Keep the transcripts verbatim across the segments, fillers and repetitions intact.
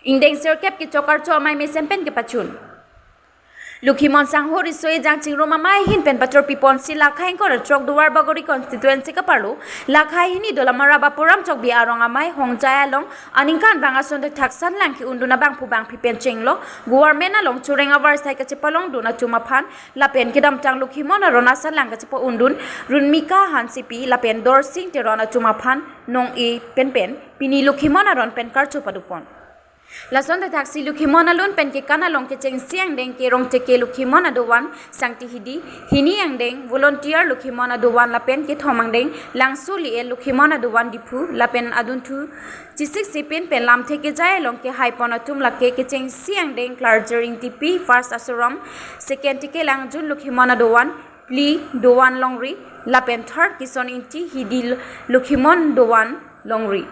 Ingdeng sirkep kechok karcho amei mesen pen kepachun. Lokhimon Sangho Riso Ejang Chingrum Amei ahin pen pachorpi ponsi Lakha ingkoi ra throk Duarbagori constituency kaparlo Lakha hini Dolamara Bapuram Chokbi arong amei Hongjai along aningkanvang ason thakthak satlang ke-undun abangphu bangphi pen chenglok government along choreng avarsai kachepalongdun atum aphan lapen kedamtang Lokhimon aron asatlang kachepa-undun Runmika Hansepi lapen Dorsing Teron atum aphan nong-e pen pen pini Lokhimon aron pen karcho padopon. Lason thakthaksi Lokhimon alun pen kekan along kechengsi angdeng ke Rongteke Lokhimon adovan Sangti Hidi, hini angdeng volunteer Lokhimon adovan lapen kethom angdeng Langso Liel Lokhimon adovan Diphu lapen adunthu chesiksi pin pen lamthe kejai along kehaipon atum lake kechengsi angdeng Klarjir Ingtipi, first asorom, second Tikelangjun Lokhimon adovan, phli dovan Longri, lapen third Kison Ingti, Hidi Lokhimon dovan Longri.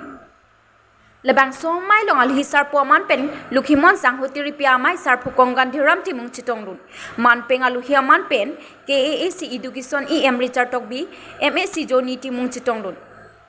Labangso amei along alhi sarpo aman pen Lokhimon Sangho Tiripi Amei Sarphukong Gandhiram Timung chetongdun. Manpeng alohi aman pen K A A C Education E M Richard Tokbi, M A C Johnny Timung chetongdun.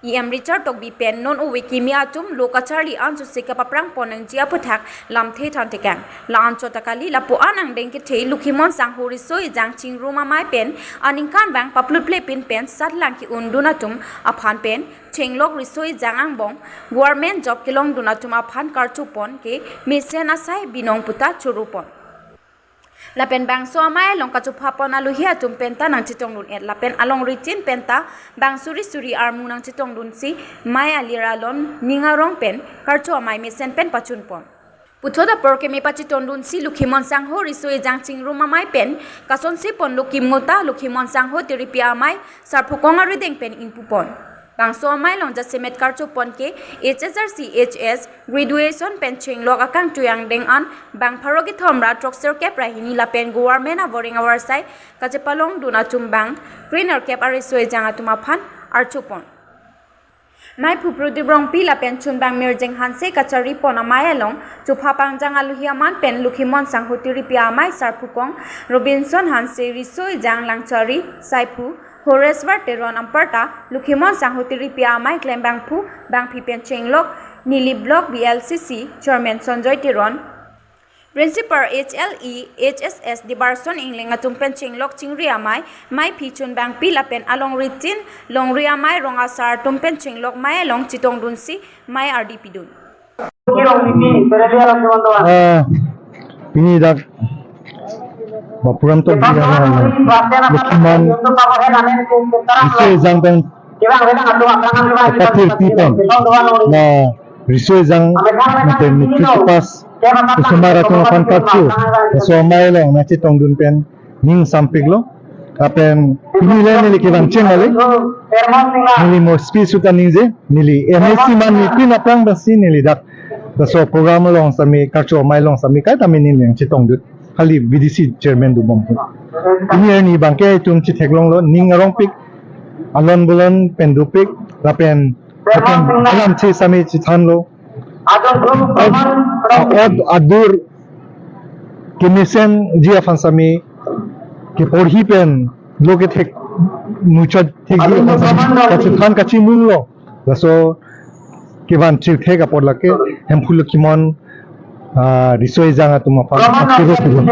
E M Richard Tokbi pen non ove kimi atum lo kacharli anchotsi kapaprang pon nangji aputhak lamthe thantekang. La-anchot ta kali, lapu-an angdeng kethe Lokhimon Sangho Riso Ejang Chingrum Amei pen aningkanvang papluple pin pen satlang ke-undun atum aphan pen chenglok riso ejang angbong government job kelongdun atum aphan karcho pon ke mesen asai binong puta choro pon. Lapen bangso amei along kachopha pon alohi atum penta nangchetongdun-et lapen alongri tin penta bang suri suri armu nangchetongdunsi mei alir alon ning arong pen karcho amei mesen pen pachun pon. Puthot apor keme pachetongdunsi Lokhimon Sangho Riso Ejang Chingrum Amei pen kasonsi ponlo kimota Lokhimon Sangho Tiripi Amei Sarphukong arideng pen ingpu pon. Bangso amei along jasemet karcho pon ke H S R C H S graduation pen chenglok akangtui angdeng an bang pharo kethom ra throk sirkep ra hini lapen government avoreng avarsai kachepalongdun atum bang krenerkep ariso ejang atum aphan archo pon. Meiphu Prodip Rongpi lapen chunbang Mirjeng Hanse kachari pon amei along chopha pangjang alohi aman pen Lokhimon Sangho Tiripi Amei Sarphukong Robinson Hanse, Riso Ejang Langchari Saiphu Horeswar Teron anparta Lokhimon Sangho Tiripi Amei klembangphu bangphi pen chenglok neli Block B L C C Chairman Sonjoy Teron, Principal H L E H S S Debarson Engleng atum pen chenglok chingri amei, meiphi chunbangpi lapen alongri tin longri amei rong asar atum pen chenglok mei along chetongdunsi mei ardi pidun. Ah, pini dak Bapuram Tokbi arong Lokhimon Riso Ejang pen kapathir pi pon. Na Riso Ejang na pen matric pass osomar atum aphan karcho. Laso amei along nangchetongdun pen ning sampiklo. Lapen pini le neli kevang cheng ale. Neli mospi suta ningje, neli M A C man neli pin aphrang basi neli dak laso program along sami karcho amei along sami kaita mini neli nangchetongdun. Kali V D C chairman dobom. Pini arni abangke itum chetheklonglo, ning arongpik, alon bolon pen dopik, lapen, lapen alam che sami chethanlo. Ad-, ad-, adur kemesenji aphan sami keporhi pen lo kethek muchot thekji aphan sami kachethan kachimunlo. Laso kevan chirthek apor lake Hemphu Lokhimon, ah, Riso Ejang atum aphan akiro pidun.